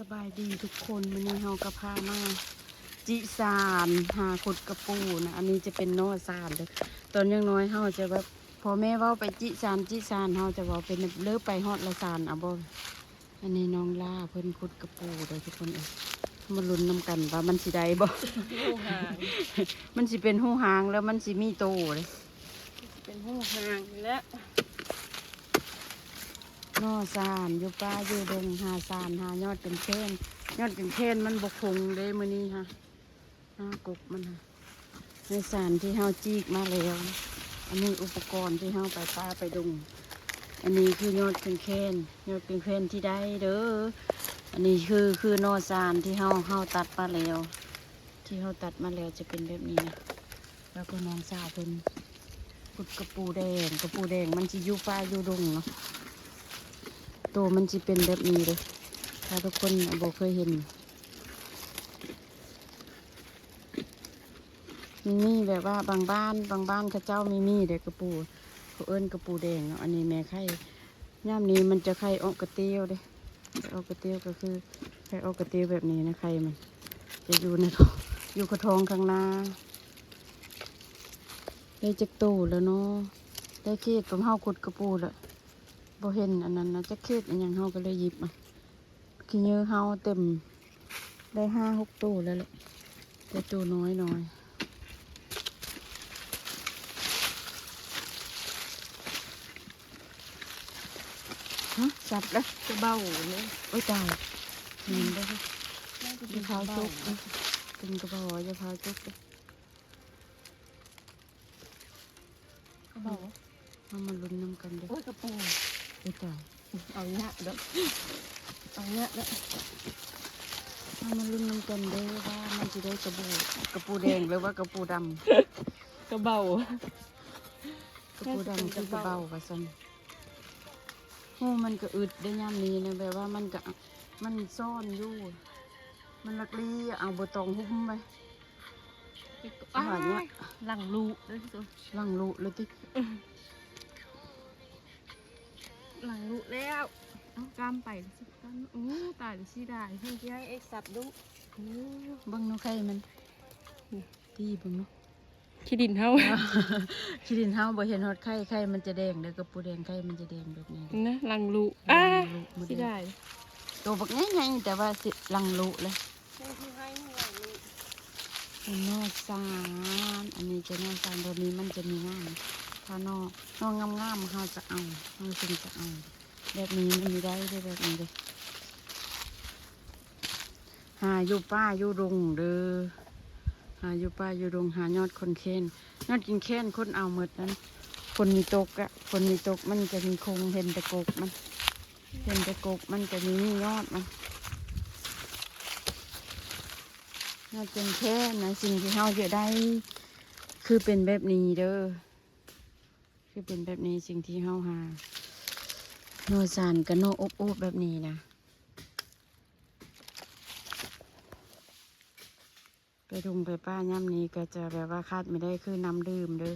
ສະບາຍດີທຸກຄົນ ມື້ນີ້ເຮົາກໍພາມາຈິສານ ຫາຂຸດກະປູນະ. ອັນນີ້ຈະເປັນໜໍ່ສານເດີ້. ຕອນຍັງນ້ອຍເຮົາຈະແບບ ພໍ່ແມ່ເວົ້າໄປຈິສານ ຈິສານ ເຮົາຈະເວົ້າເປັນແບບ ເລີໄປຮອດລະສານເອົາບໍ່. ອັນນີ້ນ້ອງຫຼ້າເພິ່ນຂຸດກະປູເດີ້ທຸກຄົນເອີຍ. ມາລຸ້ນນຳກັນວ່າມັນຊິໄດ້ບໍ່? ຮູຫາງ ມັນຊິເປັນຮູຫາງ ແລ້ວມັນຊິມີໂຕເດ້. ຊິເປັນຮູຫາງນີ້ແຫຼະ. ໜໍ່ສານຢູ່ປ່າຢູ່ດົງ ຫາສານຫາຍອດເປັນແຄນ. ຍອດເປັນແຄນມັນບໍ່ຄົງເດ້ມື້ນີ້ຫະ. ຫາກົກມັນຫະ ໃນສານທີ່ເຮົາຈີກມາແລ້ວ. ອັນນີ້ອຸປະກອນທີ່ເຮົາໄປປ່າໄປດົງ. ອັນນີ້ຄືຍອດເປັນແຄນ ຍອດເປັນແຄນທີ່ໄດ້ເດີ້. ອັນນີ້ຄື ຄືໜໍ່ສານທີ່ເຮົາ ເຮົາຕັດມາແລ້ວ ທີ່ເຮົາຕັດມາແລ້ວຈະເປັນແບບນີ້ນະ. ແລ້ວກໍນ້ອງສາວເພິ່ນຂຸດກະປູແດງ ກະປູແດງມັນຊິຢູ່ປ່າຢູ່ດົງເນາະ. ໂຕມັນຊິເປັນແບບນີ້ເດີ້ ຖ້າທຸກຄົນບໍ່ເຄີຍເຫັນ. ມັນມີແບບວ່າບາງບ້ານ ບາງບ້ານເຂົາເຈົ້າມີ ມີເດ້ກະປູ ເຂົາເອີ້ນກະປູແດງເນາະ. ອັນນີ້ແມ່ໄຂ່ ຍາມນີ້ມັນຈະໄຂ່ອອກກະຕິວເດ້. ໄຂ່ອອກກະຕິວກໍຄືໄຂ່ອອກກະຕິວແບບນີ້ນະ. ໄຂ່ມັນຈະຢູ່ໃນ ຢູ່ກະທອງຂ້າງໜ້າ. ໄດ້ຈັກໂຕແລ້ວເນາະ? ໄດ້ເຂດຂອງເຮົາຂຸດກະປູແລ້ວ ບໍ່ເຫັນອັນນັ້ນນະ ຈັກເຂດອີ່ຫຍັງ ເຮົາກໍເລີຍຫຍິບມາ. ຂີ້ເຫຍື້ອເຮົາເຕັມ ໄດ້ຫ້າຫົກໂຕແລ້ວແຫຼະ ແຕ່ໂຕນ້ອຍໆ. ຫຶ ສັບລະ ກະເບົາເລີຍ. ໂອ້ຍຕາຍ ເຫັນບໍ່? ຢ່າພາວຈົກເດີ້ ເປັນກະເບົາ ຢ່າພາວຈົກເດີ້. ກະເບົາ ເຮົາມາລຸ້ນນຳກັນເດີ້. ໂອ້ຍ ກະປູ. ໂອ້ຍຕາຍ ເອົາຍາກເດີ້ ເອົາຍາກເດີ້. ເຮົາມາລຸ້ນນຳກັນເດີ້ວ່າມັນຊິໄດ້ກະປູ ກະປູແດງ ຫຼືວ່າກະປູດຳ. ກະເບົາ ກະປູດຳຄືກະເບົາວ່າຊັ້ນ. ໂອ້ ມັນກະອຶດໄດ້ຍາມນີ້ນະ ແບບວ່າມັນກະ ມັນຊ້ອນຢູ່ ມັນລັກລີເອົາໃບຕອງຫຸ້ມໄວ້. ອ້າຍ ຫຼັງລຸເລີຍ ຫຼັງລຸເລີຍຕິ. ຫຼັງລຸແລ້ວ ເອົາກ້າມໄປ ໂອ້ ຕາຍ ເສຍດາຍ ເພິ່ນຊິໃຫ້ເອັກສັບດຸ. ໂອ້ ເບິ່ງດູໄຂ່ມັນ ຕີເບິ່ງດູ. ຂີ້ດິນເຮົາ ຂີ້ດິນເຮົາບໍ່ເຫັນຮອດໄຂ່ ໄຂ່ມັນຈະແດງເດີ້ ກະປູແດງ ໄຂ່ມັນຈະແດງແບບນີ້ນະ. ຫຼັງລຸ ອ້າ ເສຍດາຍ ໂຕບັກໃຫຍ່ໆ ແຕ່ວ່າຊິຫຼັງລຸເລີຍ. ເປັນໜໍ່ສານ ອັນນີ້ຈະໜໍ່ສານ ແບບນີ້ມັນຈະມີງາມ. ຖ້າໜໍ່ ໜໍ່ງາມໆ ເຮົາຈະເອົາ ເຮົາຈຶ່ງຈະເອົາ. ແບບນີ້ມັນມີໄດ້ເດ້ ແບບນີ້ເດ້. ຫາຢູ່ປ່າຢູ່ດົງເດີ້ ຫາຢູ່ປ່າຢູ່ດົງ ຫາຍອດຄົນແຄນ ຍອດກິນແຄນຄົນເອົາໝົດນັ້ນ. ຝົນມີຕົກອະ ຝົນມີຕົກມັນຈະມີຄົງ ເຫັນແຕ່ກົກມັນ ເຫັນແຕ່ກົກມັນຈະມີຍອດມັນ. ຍອດກິນແຄນນະ ສິ່ງທີ່ເຮົາຈະໄດ້ຄືເປັນແບບນີ້ເດີ້ ຄືເປັນແບບນີ້ ສິ່ງທີ່ເຮົາຫາ. ໜໍ່ສານກະໜໍ່ອົບໆ ແບບນີ້ນະ. ໄປດົງໄປປ່າຍາມນີ້ກໍຈະແບບວ່າຂາດບໍ່ໄດ້ຄືນ້ຳດື່ມເດີ້